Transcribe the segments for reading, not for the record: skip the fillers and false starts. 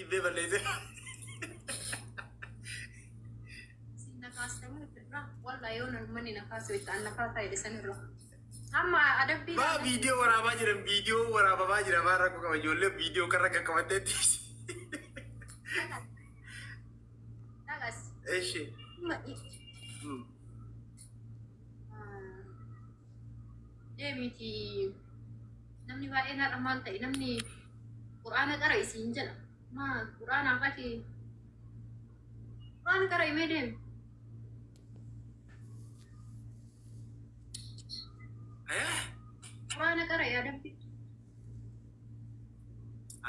Jibbee balleesse. Isin na kaastamu irraa wallaahi yoo namni na kaasu itti an na kaasaa jedhe san irra. Amma adabbii Maa viidiyoo waraabaa jiran viidiyoo waraabamaa jira maa rakkoo qaba ijoollee viidiyoo karra qaqqabatteetti. Dhagas. Eshi. Deemiti namni baay'een har'a maal ta'e namni quraana qara isiin jedha. Maa quraanaaf ati quraana qara himee deemi. Quraana qara yaadabbi.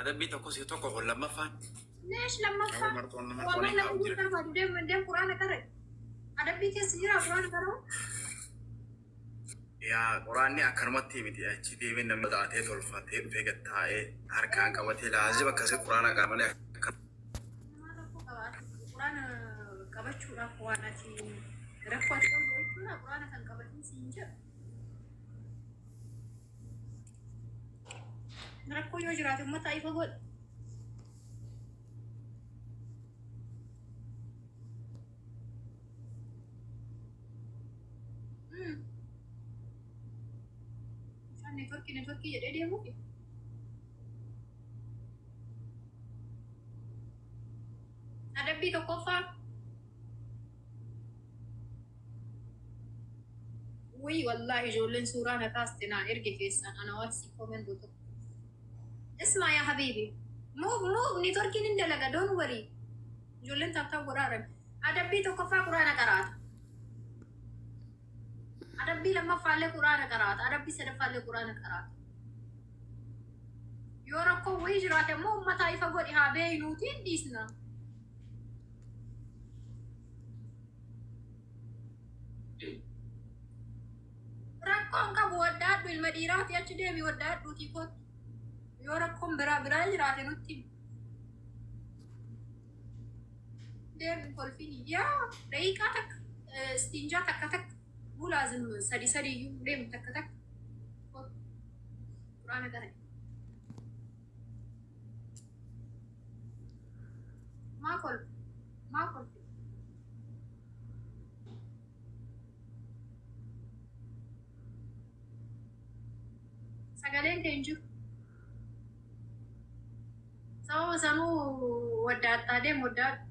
Adabbii tokko si tokko kun lammaffaan. Leesh lammaffaa. Nama marxoon nama Waan qoriin nama kaa'u jira. barbaadu deem deem quraana qara. Adabbii keessa jira quraana qara'u. Yaa quraanni akkanumatti miti achi deemee namni taatee tolfatee dhufee gad taa'ee harkaan qabatee laazima akkasii quraana qara malee akka Namaa rakkoo qaba. Ati quraana qabachuudhaaf waan ati rakkoo ati qabdu jechuudha. Quraana kan qabatin siin jedhu. Rakkoo yoo jiraate uummata ifa godhi. Isaan neetworkii neetworkii jedhee deemuufi. Adabbii tokkoffaa. Wuy wallaahi ijoolleen suuraa na kaaste naa erge keessaan ana warsii comment tokko. Ismaa yaa habiibi. Move move neetworkiin hin dalaga don't worry. Ijoolleen tap tap godhaaran. Adabbii tokkoffaa quraana qaraata. Adabbii lammaffaallee quraana qaraata. Adabbii sadaffaallee quraana qaraata. Yoo rakkoon wayii jiraate immoo uummataa ifa godhi haa beeynuutiin dhiisna. Rakkoon qabu waddaadhu ilma dhiiraati achi deemi waddaadhuutii kottu. Yoo rakkoon biraa biraa jiraate nutti himi. Deemi kolfini. Yaa daqiiqaa takka istinjaa takka takka muu laazim sadi sadi iyyuu deemi takka takka. Kottu. Quraana qara'i. Maa kolfi? Maa kolfi? Sagaleen kee hin jiru. Sababa sanuu waddaattaa deemu waddaadhu.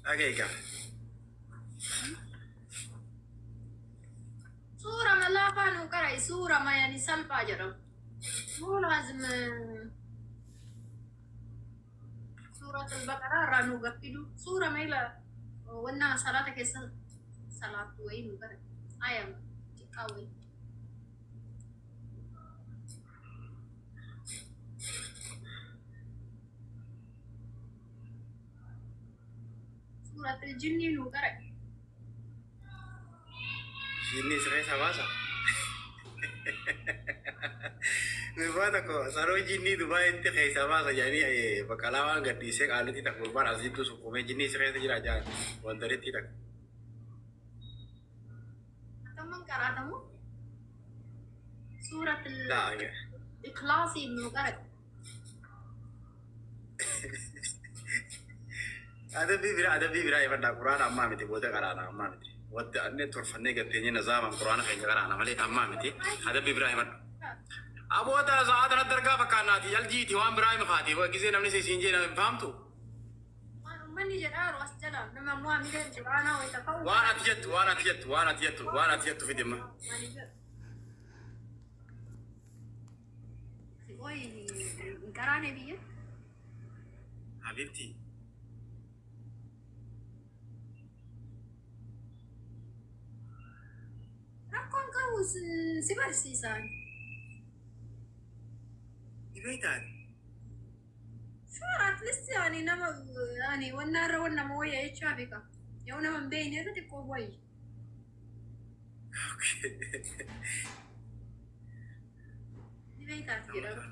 Dhageegaa. Suura malaafaa nuu qara'i suura mayani salphaa jedhamu. Muu laazim suuratul baqaraa irraa nuu gaffidu suura meela wannaa salaata keessa salaattu wayii nuu qara'i. Ayama xiqqaa wayii. Suuratul jinnii nuu qara'i. Jinni siree sabaasa. Gurbaa tokko saroo jinnii Dubaayitti keessaa baasa jedhanii baqqalaa waan gadhiisee qaalitti takka gurbaan as jidduu sukkuumee jinnii si keessa jira jedhan wantaritti takka. Akkamman qaraatamu? Suuratul Laa Ikhlaasii nuu qara'i. Adabbii biraa adabbii biraa ifadhaa quraana ammaa miti booda qaraana ammaa miti. Wadda annee tolfannee gatteenye nazaaman quraana keenya qaraana malee ammaa miti adabbii biraa himad. Aboota sa'aa tanatti argaa fakkaannaati jaljiiti waan biraa hima kaati gisee namni siin jee hin fahamtu. Waan uummanni jedhaa jiru as jala nama immoo hamileen quraanaa wayita ka'u. Waan ati jettu waan ati jettu waan ati jettu waan ati jettu fidi amma. Maali jedhu. Qoy hin qaraane biyya. Habibti. Rakkoon qabu si barsiisaan. Ni beektaati. Sure, at least ani nama ani wanna irra wanna nama wayya jechaa beeka. Yoo nama hin beekne irra xiqqoo wayya. Ni beektaati jedhama.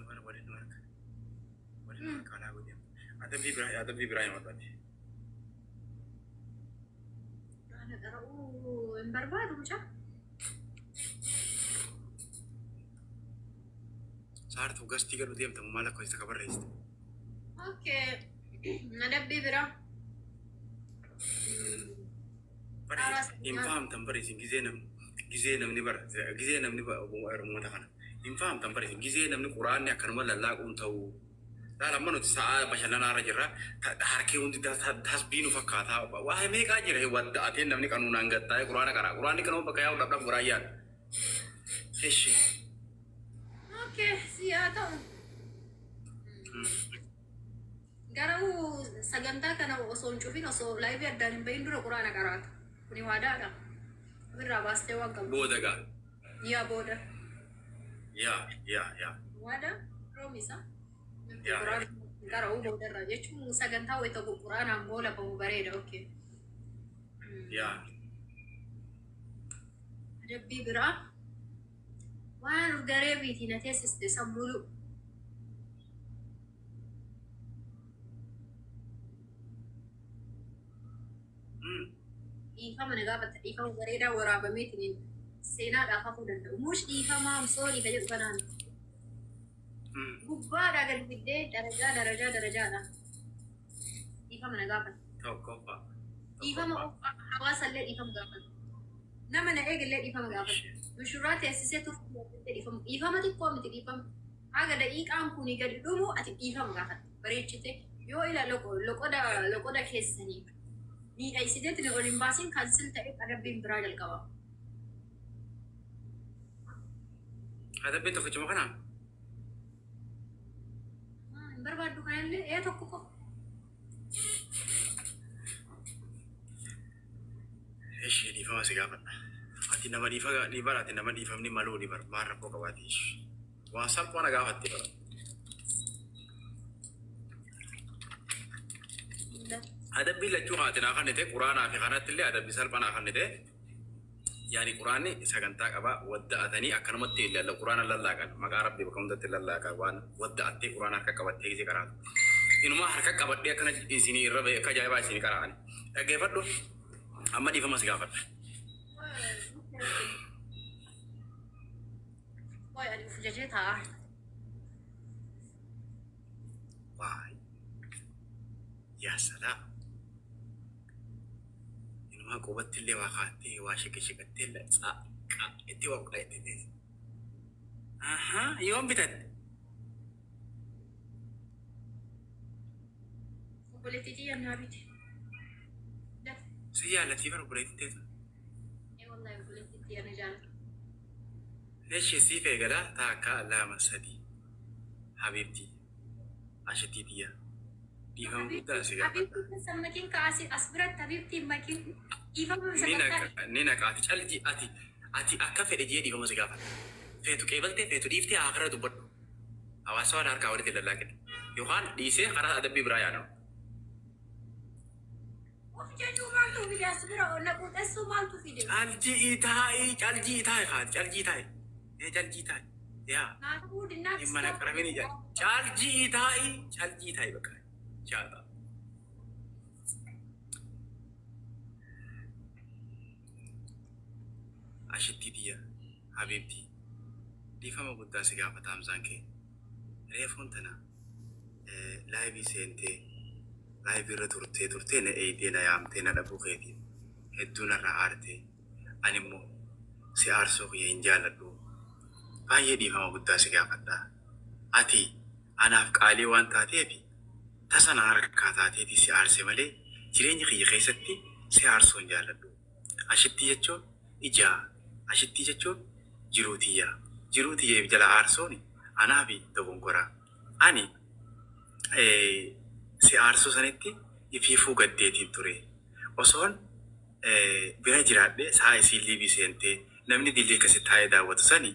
Adabbii biraa himadhu ati. Quraana qara'uu hin Barbaadu mucaa. Saartuu gastii galu deemtamu maal akka isa kabarreessite. Okay. Adabbii biraa. Hin fahamtan bara isin gizee namni gizee namni bara gizee namni uummata kana hin fahamtan bara isin gizee namni quraanni akkanuma lallaaquun ta'uu. Laala amma nuti sa'aa bashannanaa irra jirra. Harkee hundi tasbii nu fakkaata. Waa meeqaa jira wadda'atee namni qanuunaan gattaa'ee quraana qara. Quraanni kanuma bakka yaa'u dhabdhab godhaa yaadu. Eshi. Okay, si haa ta'u. Garuu sagantaa kana osoo hin cufin, osoo live addaan hin bahin dura quraana qaraata. Kuni waadaadha. Ofirraa baastee waan qabdu. Booda gaa. Yaa booda. Yaa yaa yaa. Waadaa promise. Yaa. Quraana qara'uu boodarra jechuun sagantaa wayita quraanaan goola bahu bareeda. Okay. Yaa. Adabbii biraa waan garee biitii na teessiste sammuu. Dhiifama na gaafatta, dhiifama bareedaa waraabameetiin seenaadhaaf hafuu danda'u. Muush dhiifama sorry ka jedhu kanaan gubbaadhaa gadi fiddee darajaa darajaa darajaadha. Dhiifama na gaafatta. Tokkoffaa. Dhiifama hawaasallee dhiifama gaafata. Nama na eegallee dhiifama gaafata. Mishuraa teessisee turuu dhiifama. Dhiifama xiqqoo miti dhiifama. Haga daqiiqaan kuni gadi dhumu ati dhiifama gaafatta. Bareechite yoo ila loqoda loqoda keessanii miidhagsiteetti ol hin baasin cancel ta'e adabbiin biraa jalqaba. Adabbiin tokkichuma kanaa? Hin barbaaddu kanallee ee tokko qofa. Ishee dhiifama si gaafadha. Ati nama dhiifa dhiifara, ati nama dhiifamni maluu ni bar maal rakkoo qabaati ishee. Waan salphaa na gaafatte bara. Adabbii lachuu haati naa kennite, quraanaa fi kanatti illee adabbii salphaa naa kennite. Yaani quraanni sagantaa qaba, wadda'atanii akkanumatti quraana lallaaqan, maqaa rabbii bakka hundatti lallaaqan, waan wadda'attee quraana harka qabattee gisee qaraatu. Inumaa harka qabadhee akkana isinii irra ba'e akka ajaa'ibaa isinii qara'an. Dhaggeeffadhu, amma dhiifama si gaafadha. Waay, ani uf jajee taa'a. Waay. Yaa salaam. Inumaa qubatti illee waa kaattee waa shiqe shiqattee illee qa itti waa qaa itti teesse. Ahaa, yoom bitatte? Obboleettii xiyya naa bite. Si jaallatii bara obboleettiin teetu. Ee wallahi, obboleettii xiyya na jaallata. Eshi, siif eegala, takka, lama, sadi. Habiibtii. Ashitii tiyya. Dhiifama guddaa si gaafadha. Habiibtii keessa makiin kaasii as biratti habiibtiin makiin dhiifama Ni sagantaa. naqa ni naqa, ati calji, ati akka fedhe jee dhiifama si gaafadha. Feetu qeebaltee feetu dhiiftee akira dubbadhu. Hawaasa waan harkaa walitti lallaaqin. Yookaan dhiisee karaa adabbii biraa yaadama. Of jajuu maaltu fide as bira na quuxessuu maaltu fide? Caljii taa'ii, caljii taa'ii kaati, caljii taa'ii. Ee, caljii taa'ii. Yaa. Naa ta'uu dinnaa. Hin mana qaramini jedha. Caljii taa'ii, caljii taa'ii bakka. Jaata. Ashittii tiyya, habiibtii, dhiifama guddaa si gaafata Hamzaan kee. Reefuun tana live seentee live irra turtee turtee na eeyidee na yaamtee na dhabuu keetiif hedduu narraa aartee, ani immoo si aarsuu kiyya hin jaalladhu. Baay'ee dhiifama guddaa si gaafadha. Ati anaaf qaalii waan taateef tasa na harkaa taateetii si aarse malee jireenya kiyya keessatti si aarsuu hin jaalladhu. Ashittii jechuun ijaa, ashittii jechuun jiruu tiyya. Jiruu tiyya if jala aarsuun anaafi dogongora. Ani si aarsuu sanitti ifiifuu gaddeetiin ture. Osoon bira jiraadhee sa'a isiin live seentee namni dilli akkasi taa'ee daawwatu sani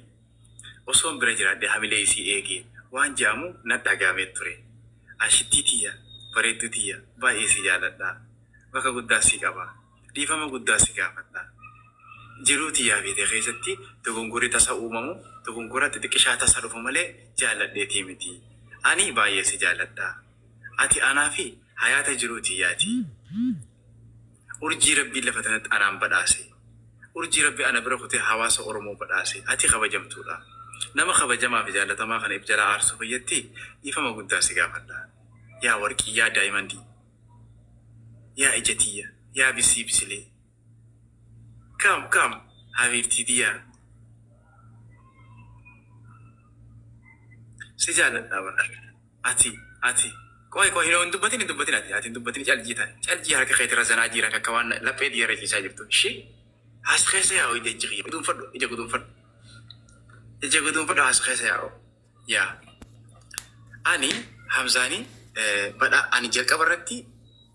osoon bira jiraadhee hamilee isii eegee waan je'amu na dhaga'amee ture. Ashittii tiyya, bareedduu tiyya, baay'ee si jaaladha. Bakka guddaa si qaba. Dhiifama guddaa si gaafadha. Jiruu tiyyaa fi tee keessatti dogongorri tasa uumamu dogongora xixiqqishaa tasa dhufu malee jaalladheetii miti. Ani baay'ee si jaaladha. Ati anaa fi hayaata jiruu tiyyaati. Urjii Rabbiin lafa tanatti anaan badhaase. Urjii Rabbi ana bira kutee hawaasa Oromoo badhaase. Ati kabajamtuudha. Nama kabajamaa fi jaallatamaa kana if jalaa aarsuu kiyyatti dhiifama guddaa si gaafadha. Yaa warqii, yaa daayimandii, yaa ija tiyya, yaa bisii bisilee. Come, come, habiibtii tiyya. Si jaalladha bar. Ati, ati. Qoy, qoy, hin dubbatin, hin dubbatin ati. Ati hin dubbatin, caljii ta'i. Caljii harka keetirra zanaa jira akka waan laphee dhiira ciisaa jirtu. Ishee as keessa yaa'u ija ijji kiyya. Guduunfadhu, ija guduunfadhu. Ija guduunfadhu, as keessa yaa'u. Yaa. Ani Hamzaani badha ani jalqaba irratti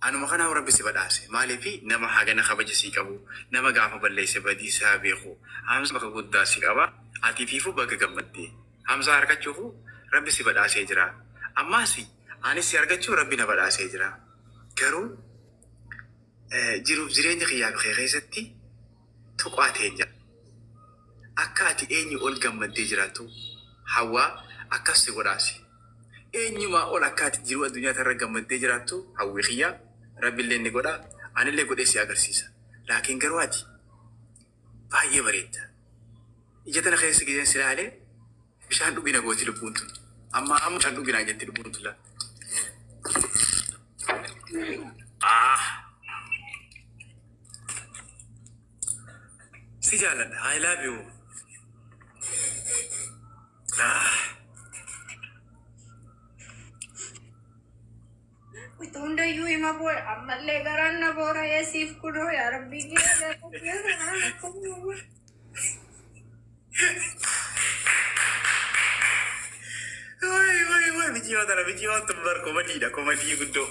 anuma kanaaf Rabbi si badhaase. Maaliif? Nama hagana kabaja sii qabu, nama gaafa balleesse badii isaa beeku. Hamza bakka guddaa si qaba. Ati fiifuu baga gammadde. Hamzaa argachuufu Rabbi si badhaasee jira. Ammaas anis si argachuu Rabbi na badhaasee jira. Garuu jiruuf jireenya kiyyaa fi kee keessatti tuqaa teenya. Akka ati eenyu ol gammaddee jiraattu hawwaa, akkas si godhaasi. Eenyumaa ol akka ati jiruu addunyaa tanarra gammaddee jiraattu hawwii kiyya, Rabbillee ni godha, anillee godhee si agarsiisa. Laakiin garuu ati baay'ee bareedda. Ija tana keessa gizeen si ilaale bishaan dhugina gooti lubbuun tun. Amma amma bishaan dhuginaa jetti lubbuun tun laa. Ah! Si jaalladha. I love you. Ah! Itti hundayyuu hima booya, ammallee garaan na boora'ee siif kunoo, yaa Rabbii kiyya, gara kiyya kanaan akkuma. Wayi wayi wayi, micciyoo tana, micciyoon tun bar komadiidha, komadii guddoo.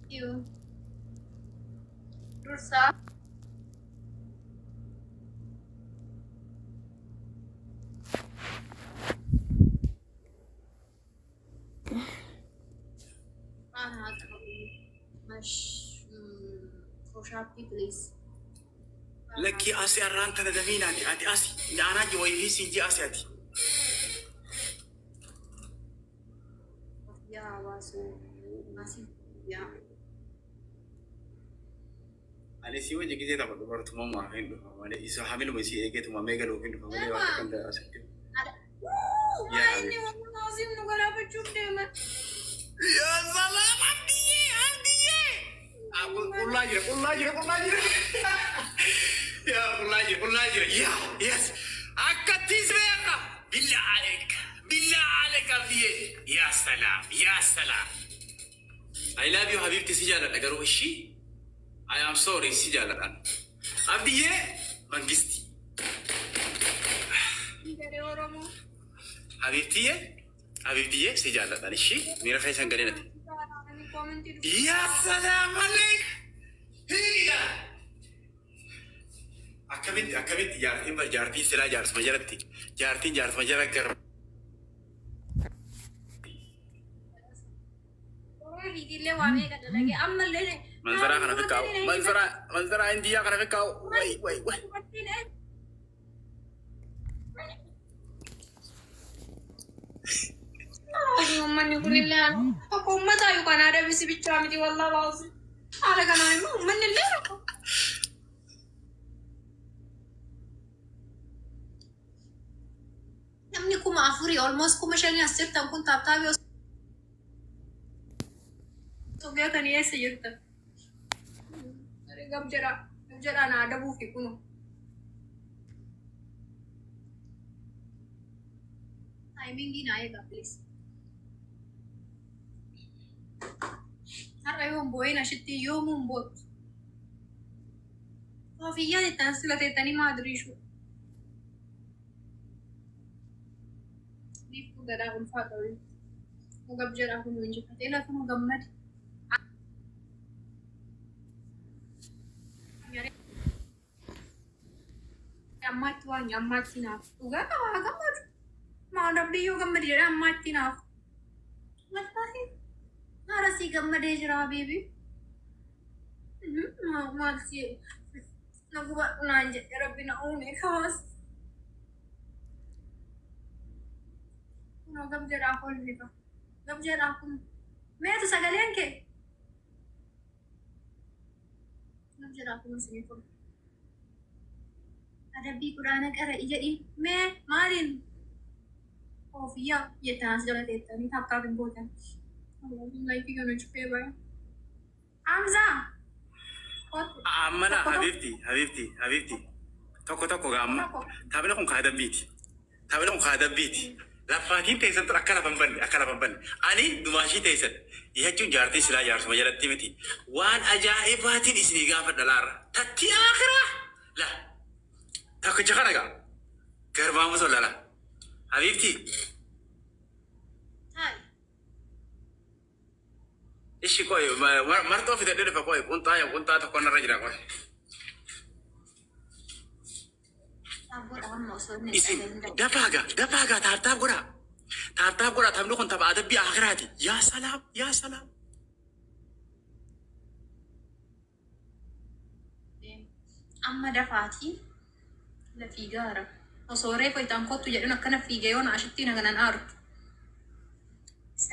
You. Dursaa. Haa qabu. Mash. Koshaappii, please. Lakkii, asi arraan tana damiinaati, ati asi aanaa ji wayii siin ji asi ati. Yaa baasuu. Asii. Yaa. Ani si wajji gisee tapha dubartummaa hin dhufa malee, isa hamiluma isii eegeetumamee galuuf hin dhufa malee waan akka hin asitti. Maa inni waan asiin nu galaafachuuf deema. Yaa salaam, Abdiyyee, Abdiyyee! Qullaa jira, qullaa jira, qullaa jira. Yaa qullaa jira, qullaa jira. Yaa, yes. Akkattis beeka. Billaa aleek, billaa aleek, Abdiyyee. Yaa salaam, yaa salaam. I love you, habibti, si jaalladha garuu, ishii. I am sorry, si jaalladha. Abdiyyee mangisti. Garee Oromoo. Habibtiyyee, habibtiyyee, si jaalladha. Ishii miira keessan galinati. Ani koomentii dubbisa. Yaa salaam aleek. Hiriya. Akkamitti, akkamitti jaartiin bar jaartiin silaa jaarsuma jalatti, jaartiin jaarsuma jala gara. Oromoo hiitillee waa meeqa dalagee ammallee. Manzaraa kana fikkaa'u, manzaraa, manzaraa Indiyaa kana fikkaa'u. Way way way. Dubartiin uummanni kun illee tokko uummataa yookaan aadaa bisi bichaa miti, wallaa baasi. Haala kanaan immoo uummanni illee tokko. Namni 4000, almost 5000 as jirtan kun tap tapii osoo gootanii, eessa jirtan? Gab jedhaa, gab jedhaa, na adabuu fi kunu. Timingii naa eegaa, please. Har'a yoo hin boo'in ashitti yoomuu hin boottu. Koofiyyaa jettan sila teettanii maa diriishu. Biiftuu gadaa ulfaadha wayii. Nu gab jedhaa, kun injifatee lafa nu gammade. Ammaatti waan ammaatti naaf dhugaa qaba, haa gammadu. Maal rabbii yoo gammade jedhee ammaatti naaf. Wallaahi haara sii gammadee jira, habiibi. Maal si na gubadhu naan jedhe rabbi na uume kaas. Kunoo gab jedhaa kolfifa. Gab jedhaa kun. Meetu sagaleen kee? Tap jedhaa kun isinii kun. Adabbii quraana qara'i jedhi mee maaliin koofiyyaa jettan as jala teettanii tap tap hin gootan. Laayifii kana cufee baya. Hamzaa! Kottu. Amma laa Tokko tokko. habiibti habiibti habiibti tokko tokko gaa amma Tokko. taphni kun kaadabbiiti. Taphni kun kaadabbiiti. Laffaatiin teessan ture akka lafa hin banne akka lafa hin banne. Ani dumaashii teessan jechuun jaartii silaa jaarsuma jalatti miti. Waan ajaa'ibaatiin isinii gaafadha laarra. Tatti akiraa la tokkicha kana gaa garbaamu sun lala. Habiibti Taali. ishi qoy marxoo fidadhee dhufa qoy qunxaa qunxaa tokko narra jira qoy. Tap godha amma osoo inni hin Isin dhagahin dha. dafaa gaa dafaa gaa tap tap godhaa. Tap tap godhaa taphni kun tapha adabbii akiraati. Yaa salaam yaa salaam. Amma dafaatii la fiigaara. Osoo reefa itaan kottu jedhan akkana fiige yoona ashitti na ganan aartu.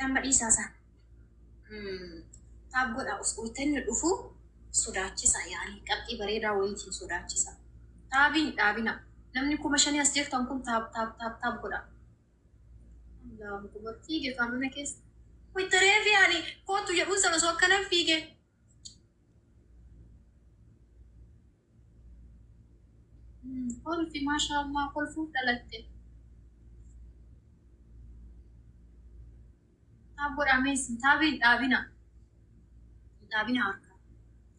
Amma dhiisaa isaa. Tap godha osoo inni dhufu sodaachisa yaani qabxii bareedaa wayiitiin sodaachisa. Taabiin dhaabina. Namni 5000 as jirtan kun tap tap tap tap godha. Allahu akbar fiige kaamina keessa. Wayita reefi ani kottu jedhuun sana osoo akkana fiige. Kolfi maashaa Allah kolfuuf dhalatte. Tap godhaa meessin taabiin dhaabina. Dhaabina harka.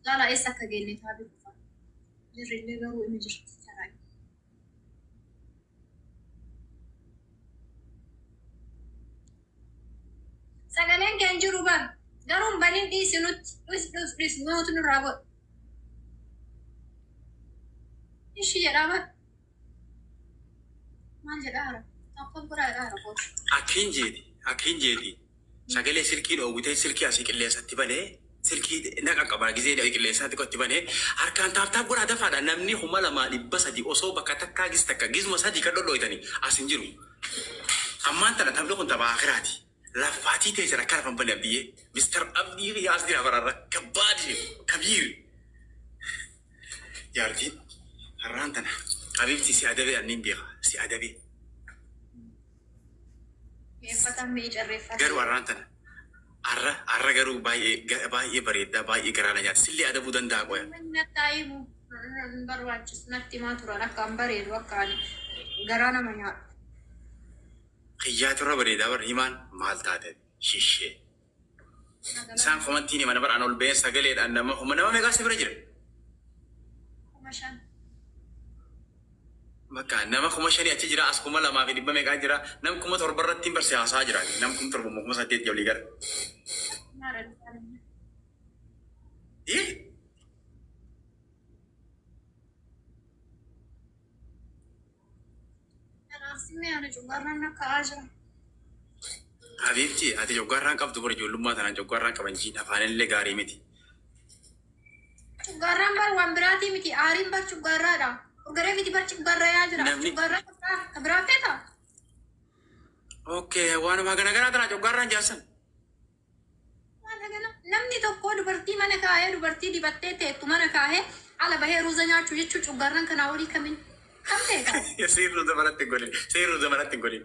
Laalaa eessa akka geenne taabii qofa. Jirrillee garuu inni jirti. Taraa. Sagaleen kee hin jiru bar. Garuu hin banin dhiisi nutti. Dhis dhis dhis nuutu nurraa godhu. Ishi jedhaa bar. Maal jedhaa hara? Tap tap godhaa jedhaa hara kootu. Akkin jeeti akkin jeeti sagalee silkii dhoowwitee silkii asii qilleensatti banee silkii na qaqqabaa gizee qilleensatti qotti banee harkaan tap tap godhaa dafaadha namni 2300 osoo bakka takkaa gis takka gizuma sadii kan dhodhooytanii as hin jiru. Ammaan tana taphni kun tapha akiraati. Laffaatii teessan akka lafa hin banne abdiyyee. Mister Abdii yaas jira bararra kabbaadi kabiir. Jaartiin har'aan tana habiibti si adabee anniin beeka si adabee. Mi'eeffataan mi'i carreeffate. Garuu har'aan tana har'a har'a garuu baay'ee baay'ee bareeddaa baay'ee garaa na nyaata sillee adabuu danda'a qoya. Namni natti haa himu hin barbaachisu natti himaa turan akka an bareedu akka ani garaa nama nyaadhu. Kiyyaatu irra bareedaa bar himaan maal taate shishee. Isaan komantiin himana bar an ol ba'een sagaleedhaan nama kuma nama meeqaa si bira jira? 5000. Bakka nama 5000 achi jira as 2000 fi dhibba meeqaa jira nam 7000 irratti hin barsi haasaa jira nam 7000 moo 8000 olii gara. Maara dhufaan. Ih! Kanaaf simmee ana cuggaarraan na ka'aa jira. Habiibti ati coggaarraan qabdu bar ijoollummaa tanaan coggaarraan qaban jiin afaanillee gaarii miti. Cuggaarraan bar waan biraatii miti aariin bar cuggaarraadha. Garee miti bar cuggaarraa yaa jira. Namni Cuggaarraa ka biraa feeta? Okay waanuma gana ganaa tanaa coggaarraan jaarsan. Waan hagana namni tokko dubartii mana kaa'ee dubartii dibattee teettu mana kaa'ee ala bahee ruuza nyaachuu jechuun cuggaarraan kanaa olii kamiin kam ta'e Seerri ruuza manatti hin godhin. Seerri ruuza manatti hin godhin.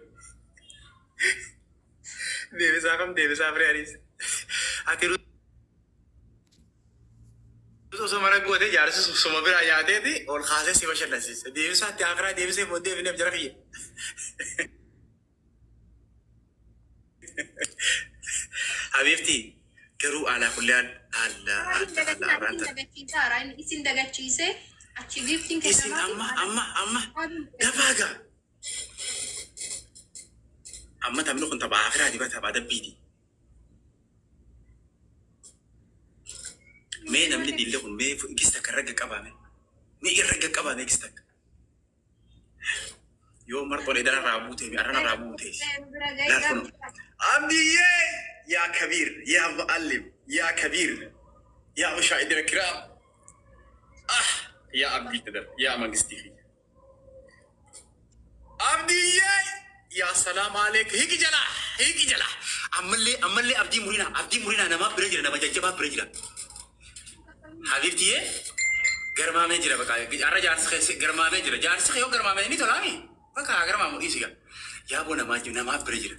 Deebisaa kam deebisaa firee anis. Ati ruuza osoo mana goote jaarsi suma biraa nyaateeti ol kaasee si bashannansiisa. Deebisaa itti akiraa deebisee immoo deebineef jara kiyya. Habiibti garuu alaa kullaan alla Hin alla alla dagatina arraan isin tana. dagachiisaara inni isin dagachiisee achi giiftiin Isin kennamaati amma amma amma dafaa gaa. Amma taphni kun tapha akiraati ba tapha adabbiiti. Mee namni dhiillee kun mee gis takka irra qaqqabame. Mee irra qaqqabame gis takka. Yoo marxoon edana irraa buutee arrana irraa buutee. Laal kun. Abdiyyee yaa kabiir yaa muallim yaa kabiir yaa mushaahidina kiraam. Ah yaa abdii tadar yaa mangistii kiyya. Abdiyyee yaa salaam aleek hiiki jala hiiki jala. Ammallee ammallee abdii murinaa abdii murinaa namaa bira jira nama jajjabaa bira jira. Habiibtiyyee Garmaamee jira bakka har'a jaarsi keessa garmaamee jira. Jaarsi yoo garmaamee ni tolaami. Bakka haa garmaamu dhiisi gaa. Yaaboo namaa jiru namaaf bira jira.